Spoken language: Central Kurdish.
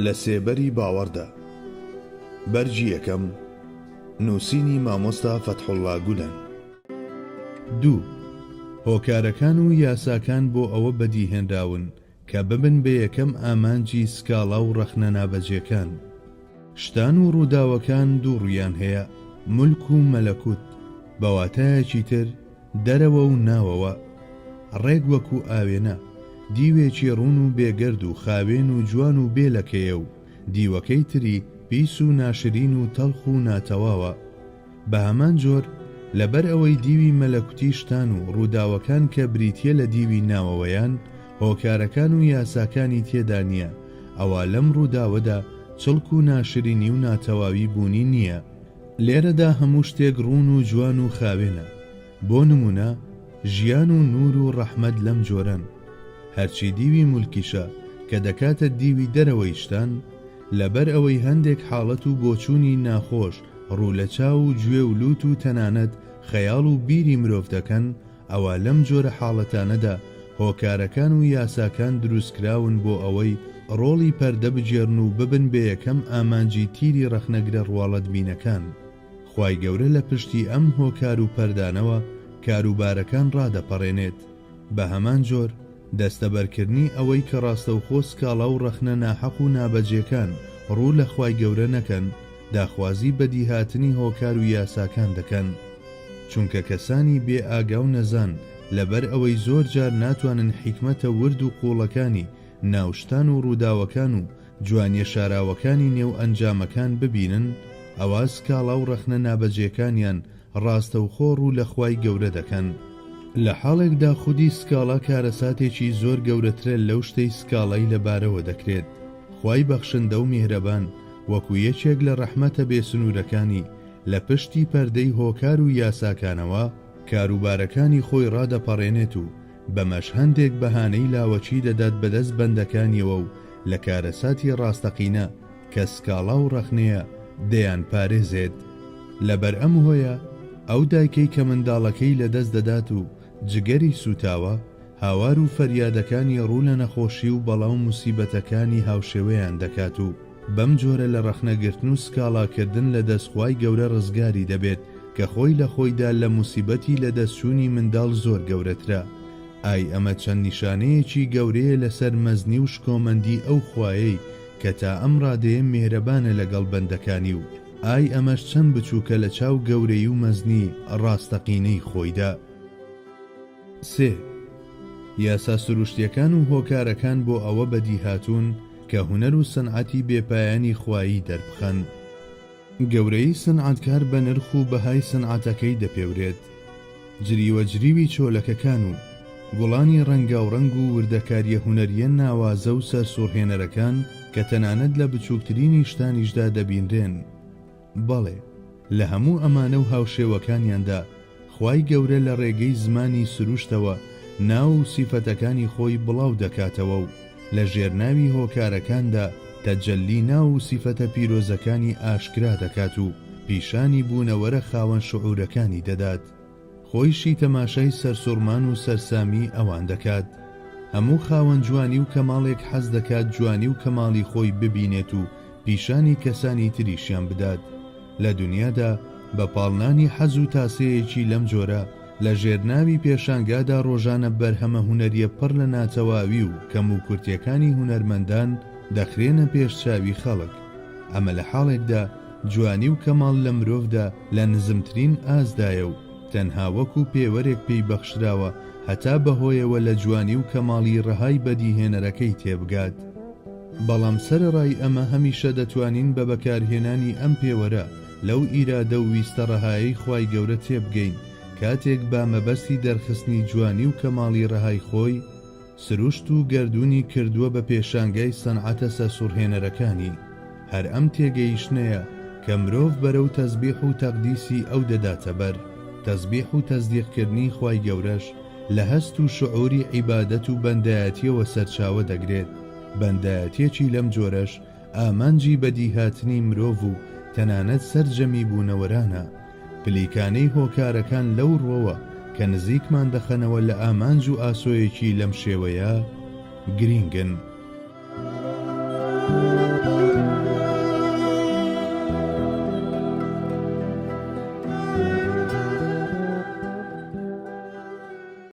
لە سێبەری باوەڕدا. بەرگی یەکەم، نووسینی مامۆستا فەتحوڵڵا گولەن. دوو، هۆکارەکان و یاساکان بۆ ئەوە بەدیهێنراون کە ببن بە یەکەم ئامانجی سکاڵا و ڕەخنە نابەجێکان. شتان و ڕووداوەکان دوو ڕوویان هەیە، مولک و مەلەکوت، بە واتایەکی تر دەرەوە و ناوەوە. ڕێک وەکو ئاوێنە، دیوێکی ڕوون و بێگەرد و خاوێن و جوان و بێ لەکەیە و دیوەکەی تری پیس و ناشرین و تەڵخ و ناتەواوە. بە هەمان جۆر، لەبەر ئەوەی دیوی مەلەکوتی شتان و ڕووداوەکان کە بریتییە لە دیوی ناوەوەیان، هۆکارەکان و یاساکانی تێدا نییە، ئەوا لەم ڕووداوەدا چڵک و ناشرینی و ناتەواوی بوونی نییە. لێرەدا هەموو شتێک ڕوون و جوان و خاوێنە. بۆ نموونە، ژیان و نوور و ڕەحمەت لەم جۆرەن. هەرچی دیوی مولکیشە کە دەکاتە دیوی دەرەوەی شتان، لەبەر ئەوەی هەندێک حاڵەت و بۆچوونی ناخۆش ڕوو لە چاو و گوێ و لووت و تەنانەت خەیاڵ و بیری مرۆڤ دەکەن، ئەوا لەم جۆرە حاڵەتانەدا هۆکارەکان و یاساکان دروستکراون بۆ ئەوەی ڕۆڵی پەردە بگێڕن و ببن بە یەکەم ئامانجی تیری ڕەخنەگرە ڕواڵەتبینەکان. خوای گەورە لە پشتی ئەم هۆکار و پەردانەوە کاروبارەکان ڕادەپەڕێنێت. بە هەمان جۆر، دەستەبەرکردنی ئەوەی کە ڕاستەوخۆ سکاڵا و ڕەخنە ناحەق و نابەجێکان ڕوو لە خوای گەورە نەکەن، داخوازی بەدیهاتنی هۆکار و یاساکان دەکەن. چونکە کەسانی بێ ئاگا و نەزان لەبەر ئەوەی زۆر جار ناتوانن حیکمەتە ورد و قووڵەکانی ناو شتان و ڕووداوەکان و جوانیە شاراوەکانی نێو ئەنجامەکان ببینن، ئەوا سکاڵا و ڕەخنە نابەجێکانیان ڕاستەوخۆ ڕوو لە خوای گەورە دەکەن. لە حاڵێکدا خودی سکاڵا کارەساتێکی زۆر گەورەترە لەو شتەی سکاڵای لە بارەوە دەکرێت. خوای بەخشندە و میهرەبان وەکو یەکێک لە ڕەحمەتە بێ سنوورەکانی لە پشتی پەردەی هۆکار و یاساکانەوە کاروبارەکانی خۆی ڕادەپەڕێنێت و بەمەش هەندێک بەهانەی لاوەکی دەدات بەدەست بەندەکانیەوە و لە کارەساتی ڕاستەقینە کە سکاڵا و ڕەخنەیە دەیانپارێزێت. لەبەر ئەم هۆیە ئەو دایکەی کە منداڵەکەی لەدەست دەدات و جگەری سووتاوە، هاوار و فەریادەکانی ڕوو لە نەخۆشی و بەڵا و موسیبەتەکانی هاوشێوەیان دەکات و بەم جۆرە لە ڕەخنەگرتن و سکاڵاکردن لە دەست خوای گەورە ڕزگاری دەبێت کە خۆی لە خۆیدا لە موسیبەتی لەدەستچوونی منداڵ زۆر گەورەترە. ئای ئەمە چەند نیشانەیەکی گەورەیە لەسەر مەزنی و شکۆمەندی ئەو خوایەی کە تا ئەم ڕادەیە میهرەبانە لەگەڵ بەندەکانی و ئای ئەمەش چەند بچووکە لە چاو گەورەیی و مەزنی ڕاستەقینەی خۆیدا. سێ، یاسا سروشتیەکان و هۆکارەکان بۆ ئەوە بەدیهاتوون کە هونەر و سنعەتی بێپایانی خوایی دەربخەن. گەورەیی سنعەتکار بە نرخ و بەهای سنعەتەکەی دەپێورێت. جریوە جریوی چۆلەکەکان و گوڵانی ڕەنگاوڕەنگ و وردەکاریە هونەریە ناوازە و سەرسوڕهێنەرەکان کە تەنانەت لە بچووکترینی شتانیشدا دەبینرێن. بەڵێ، لە هەموو ئەمانە و هاوشێوەکانیاندا خوای گەورە لە ڕێگەی زمانی سروشتەوە ناو و سیفەتەکانی خۆی بڵاو دەکاتەوە و لە ژێر ناوی هۆکارەکاندا تەجەللی ناو و سیفەتە پیرۆزەکانی ئاشکرا دەکات و پیشانی بوونەوەرە خاوەن شعورەکانی دەدات. خۆیشی تەماشای سەرسوڕمان و سەرسامیی ئەوان دەکات. هەموو خاوەن جوانی و کەماڵێک حەز دەکات جوانی و کەماڵی خۆی ببینێت و پیشانی کەسانی تریشیان بدات. لە دونیادا بە پاڵنانی حەز و تاسەیەکی لەم جۆرە، لە ژێر ناوی پێشانگادا ڕۆژانە بەرهەمە هونەریە پڕ لە ناتەواوی و کەموکورتیەکانی هونەرمەندان دەخرێنە پێش چاوی خەڵک. ئەمە لە حاڵێکدا جوانی و کەماڵ لە مرۆڤدا لە نزمترین ئاستدایە و تەنها وەکو پێوەرێک پێی بەخشراوە هەتا بەهۆیەوە لە جوانی و کەماڵی ڕەهای بەدیهێنەرەکەی تێبگات. بەڵام سەرەڕای ئەمە هەمیشە دەتوانین بە بەکارهێنانی ئەم پێوەرە لەو ئیرادە و ویستە ڕەهایەی خوای گەورە تێبگەین کاتێک بە مەبەستی دەرخستنی جوانی و کەماڵی ڕەهای خۆی سروشت و گەردوونی کردووە بە پێشانگای سەنعەتە سەرسوڕهێنەرەکانی. هەر ئەم تێگەیشتنەیە کە مرۆڤ بەرەو تەسبیح و تەقدیسی ئەو دەداتە بەر. تەسبیح و تەسدیقکردنی خوای گەورەش لە هەست و شعوری عیبادەت و بەندایەتیەوە سەرچاوە دەگرێت، بەندایەتیەکی لەم جۆرەش ئامانجی بەدیهاتنی مرۆڤ و تەنانەت سەرجەمی بوونەوەرانە. پلیکانەی هۆکارەکان لەو ڕوەوە کە نزیکمان دەخەنەوە لە ئامانج و ئاسۆیەکی لەم شێوەیە گرینگن.